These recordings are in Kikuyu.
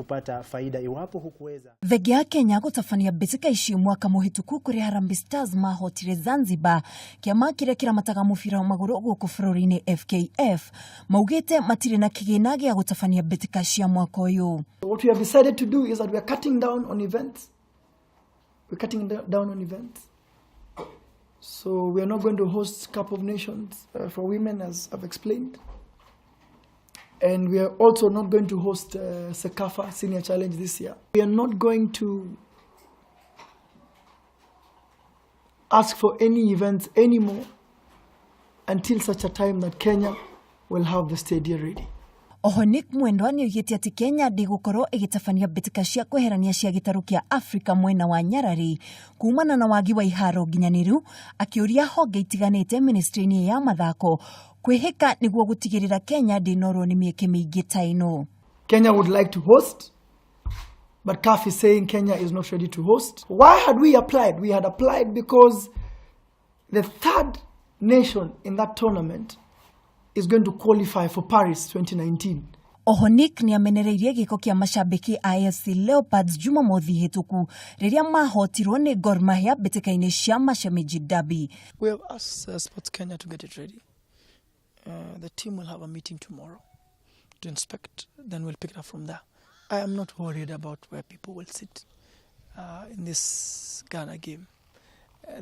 Kupata faida iwapo hukuweza. Thengia ya Kenya gũtabania mbĩtĩka ici mwaka mũhĩtũku kũrĩa Harambee Stars mahotire Zanzibar, kĩama kĩrĩa kĩramataga mũbira wa magũrũ gũkũ bũrũri-inĩ FKF maugĩte matirĩ na kĩgĩna gĩa gũtabania mbĩtĩka cia mwaka ũyũ. What we have decided to do is that we are cutting down on events. We're cutting down on events. So we are not going to host Cup of Nations for women, as I've explained. And we are also not going to host CECAFA Senior Challenge this year. We are not going to ask for any events anymore until such a time that Kenya will have the stadium ready. Oho Nick Mwendwa nĩoigĩte atĩ Kenya ndĩgũkorwo ĩgĩtabania mbĩtĩka cia kweherania cia gĩtarũ kĩa Afrika mwena wa Nyarari kumana na wagi wa iharo nginyanĩru, akĩũria honge itiganĩte ministry-inĩ ya mathako kwĩhĩka nĩguo gũtigĩrĩra Kenya ndĩnorwo nĩ mĩeke mĩingĩ ta ĩno. Kenya would like to host, but CAF is saying Kenya is not ready to host. Why had we applied? We had applied because the third nation in that tournament is going to qualify for Paris 2019. Oho Nick nĩamenereirie gĩko kĩa macambĩki a AFC Leopards Jumamothi hĩtũku rĩrĩa mahotirwo nĩ Gor Mahia mbĩtĩka-inĩ cia Mashemeji Derby. We have asked Sports Kenya to get it ready. The team will have a meeting tomorrow to inspect, then we'll pick it up from there. I am not worried about where people will sit in this Ghana game.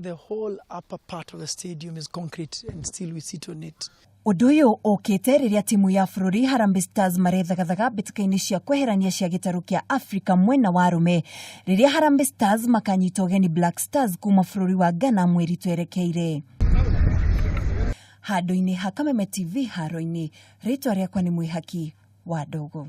The whole upper part of the stadium is concrete and still we sit on it. Ũndũ ũyũ ũkĩte rĩrĩa timu ya bũrũri Harambee Stars marethagathaga mbĩtĩka-inĩ cia kweherania cia gĩtarũ kĩa Afrika mwena wa arũme rĩrĩa Harambee Stars makanyita ũgeni Black Stars kuma bũrũri wa Ghana mweri twerekeire. Handũ-inĩ ha Kameme TV haro-inĩ, rĩtwa rĩakwa nĩ Mwĩhaki wa Ndogo.